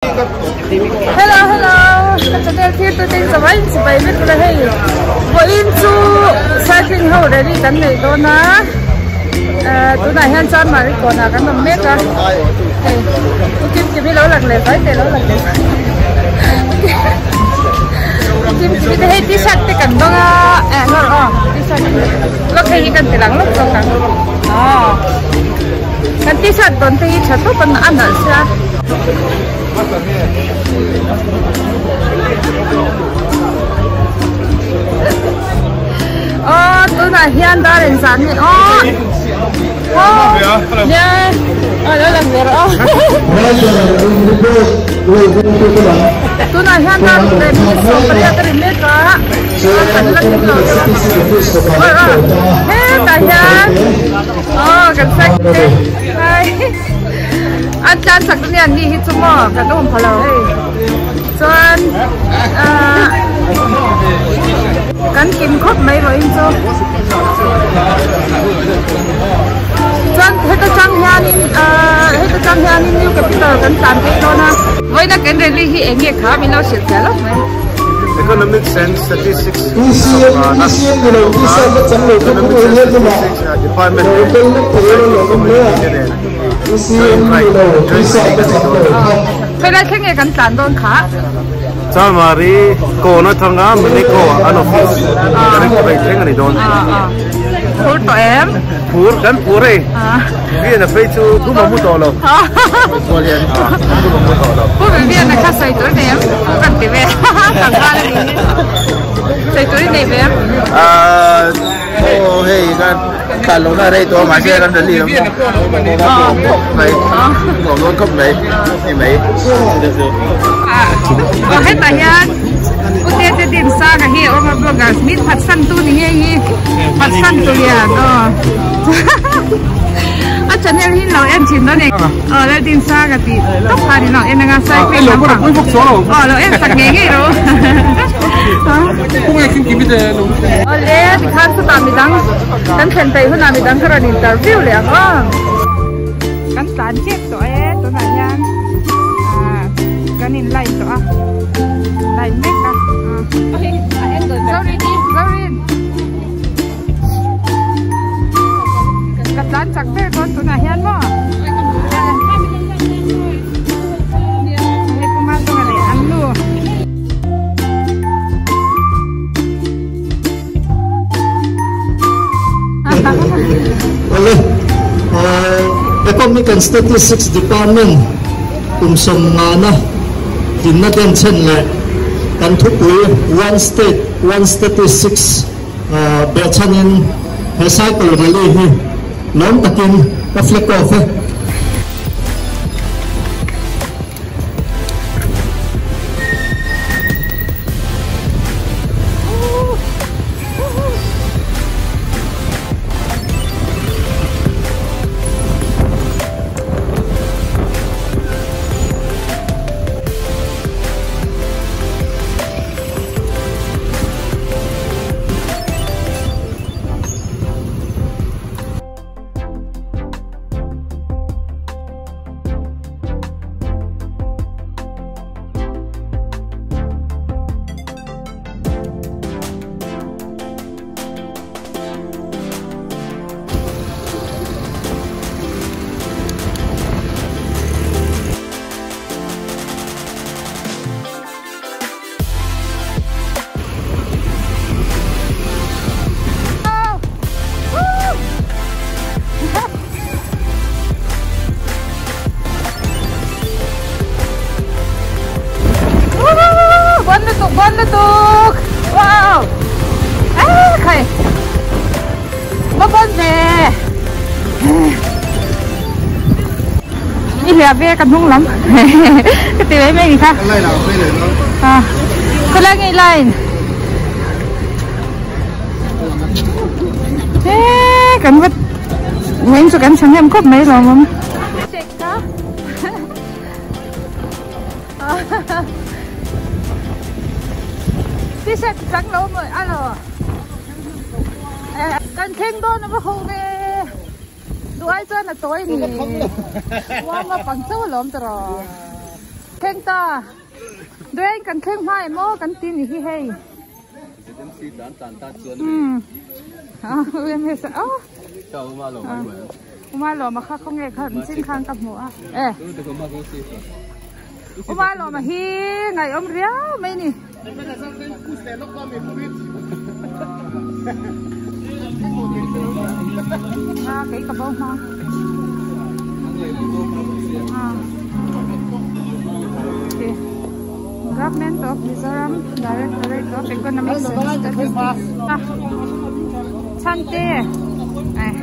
Hello hello ka channel thlir tu te hi zawai in chibai vek ula hei vawiin chu cycling ho rally kan nei dawn a eh tunah hian chanmari kawnah kan awm mek a hei u kim kim hi lo lang leh vai teh lo lang leh u kim kim te hei t-shirt te kan dawng a eh lawr aw t-shirt lawk hei hi kan ti lang lawk zawk ang aw. Kan t-shirt dawn te hi tha tawp a a nalh sia. Aw tunah hian dar in zan ni aw aw nia aw lo lang ve rawh aw tunah hian dar leh minute 18 a ri mek a kan la kim lo deuh a hetah hian. Aw kan sai te hai an tlan chak ania ni hi chu maw kan awm pha lo hei chuan ah kan kim khawp mai vawiin chu chuan heta tang hianin ah heta tang hianin new capital kan tlan phei dawn a vawiin a kan rally hi eng nge kha min lo hrilh fiah lawk mai. Economics and Statistics Economics and Statistics Department leh Community te nen joint ride joint rally kan nei dawn a. Khawi lai thleng nge kan tlan dawn kha? Chalmari kawn atanga Muneko an office directorate thleng a ni dawn. Phur tawh em? Phur kan phur hei. Vian a phei chu thum a mu tawh lo. Thum a mu tawh lo. Pu Vivian a kha sawi tur nei em? Pu kan ti ve. Tlangval a nih hi. Sawi tur i nei ve em? Aw hei kan tlan lo na rei tawh a mahse kan rally lam nuam khawp mai nuam dawn khawp mai ni mai. Aw hetah hian Pu Tete Din Sanga hi a awm a vlogger min phatsan tu ni ngei hi phatsan tu hian aw a channel hi lo en thin dawn e aw Laldin Sanga tih tawp khan in lo en anga cycling lampang aw lo en sak ngei ngei rawh Awle tikhan chutah midang kan thlen peih hunah midang ka rawn interview leh ang aw. Kan tlan tep tawh e tunah hian ah kan in line tawh a line mek a Zorin Zorin ka tlan chak ber dawn tunah hian maw hei puma zawnga leh an nu. Awle, Economic and Statistics Department kum 50na hlimna denchhen leh kan thupui One State, One Statistics behchhanin he cycle rally hi lawm takin ka flag off e. Bon lutuk bon lutuk wow ah khai va bon ve i hliah ve ka hnung lam ka ti mai mai ni kha ah khawlai nge line he kan va Vawiin chu kan thahnem khawp mai lo awm. T-shirt chang lo maw alo. Kan thleng dawn a va ho ve. Duh ai chuan a tawi ni. Warm up ang chauh alawm tawh. Thleng ta. Duain kan thleng hma em aw kan ti ni hi hei. Umm. UMS a aw. Uma lawma kha khawnge kha chin khan ka hmu a. E. Uma lawma hi ngaihawm riau mai ni. A kei ka bo hma. Okay. Government of Mizoram Directorate of Economics and Statistics. Ah. Chante. Eh.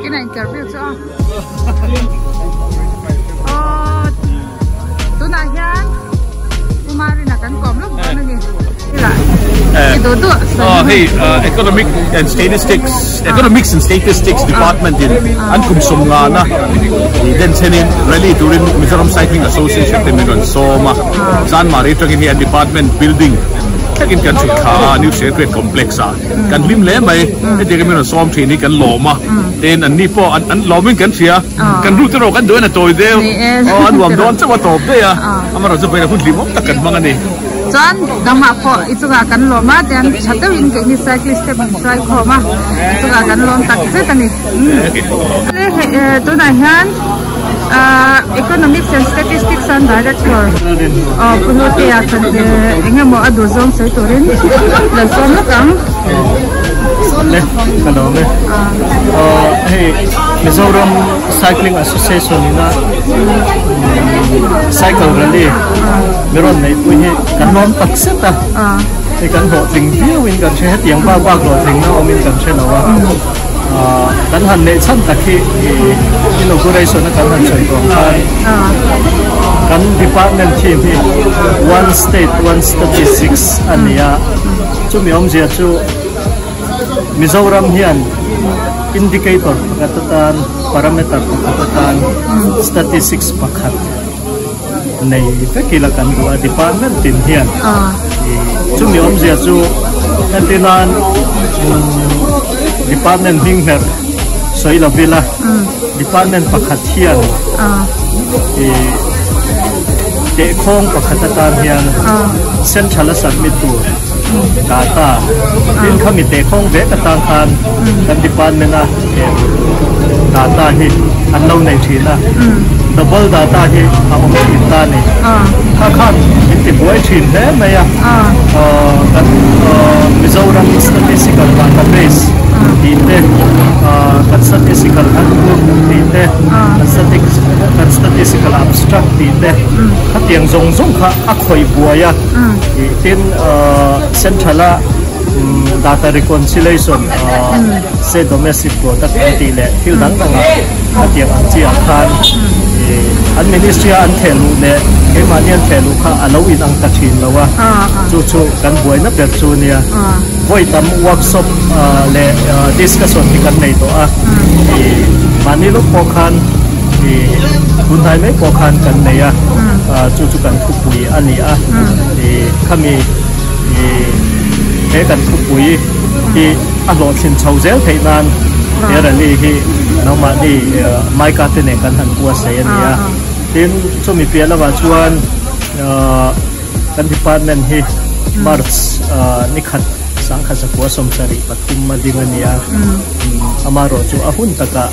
Cái này interview chu aw tunah hian Kumarina kan kawm lawk dawn a ni i duh duh aw hei economic and statistics economics and statistics department in an kum sawm ngana den chenin rally turin Mizoram Cycling Association te min rawn sawm a Chanmari atangin hei an department building thlengin kan chhuk thla a New Secretariat complex ah kan hlim hle mai hetiang in min rawn sawm thin hi kan lawm a tin an ni pawh an lawmin kan hria kan route erawh kan duh en a tawi deuh aw a nuam dawn chauh a tawp daih a amaherawhchu vawiin hun hlimawm tak kan hmang a ni. Chuan dangah pawh i chungah kan lawm a tian tha deuhin keini cyclist te min hruai khawm a i chungah kan lawm tak zet a ni. Tunah hian Economics and Statistics an Director Pu Hlutea chuan eng emaw a duh zawng sawi turin lo sawm lawk ang. Le ka lawm e. Hei Mizoram Cycling Association ina cycle rally mi rawn neih pui hi kan lawm tak zet a. Hei kan hlawhtling viau in kan hre hetiang bak bak hlawhtling na awm in kan hre lo a. Kan han neih chhan tak hi inauguration a kan han sawi tawh ang khan kan department theme hi one state one statistics a ni a, chumi awmzia chu Mizoram hian indicator pakhat atan parameter pakhat atan statistics pakhat nei vek ila kan duh a department tin hian chumi awmzia chu entir nan department hming hmerh sawi lo ila department pakhat hian ih tehkhawng pakhat atan hian central a submit tur data tin khami tehkhawng vek atan khan kan department a data hi an lo nei thin a double data hi a awm thin ta a ni kha khan min ti buai thin hle mai a kan Mizoram statistical database tih te kan statistical handbook tih te kan statistical abstract tih te khatiang zawng zawng kha a khawih buai a tin central a Data reconciliation se domestic product an tih leh thil dang dang ah a tiang ang chi ah khan an ministry a an theh luh leh keimahni an theh luh kha a lo in ang ta thin lo a, chu chu kan buaina ber chu nia. Vawi tam workshop leh discussion hi kan nei tawh a, mahni lawk pawh khan tunhnai mai pawh khan kan nei a, chu chu kan thupui a ni a, khami. He kan thupui hi a hlawhthlin chho zel theih nan he rally hi nangmahni Maika te nen kan han buatsaih a ni a. Tin, chumi piah lamah chuan kan department hi March ni khat sangkhat zakua sawmsarih pathum a ding a ni a. Amaherawh chu a hun takah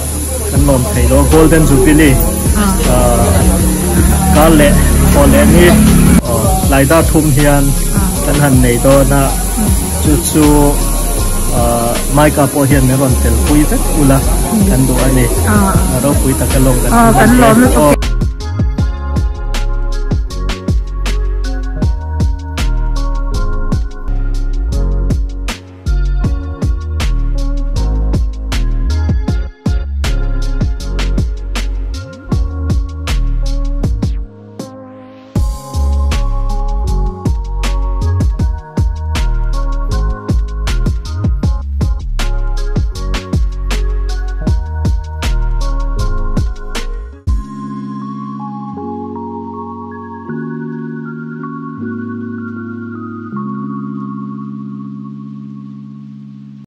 kan lawm thei lo Golden Jubilee kal leh haw leh ni Laida thum hian kan han nei dawn a chu chu Maika pawh hian min rawn tel pui vek ula kan duh a ni ropui taka lawm kan lawm lutuk.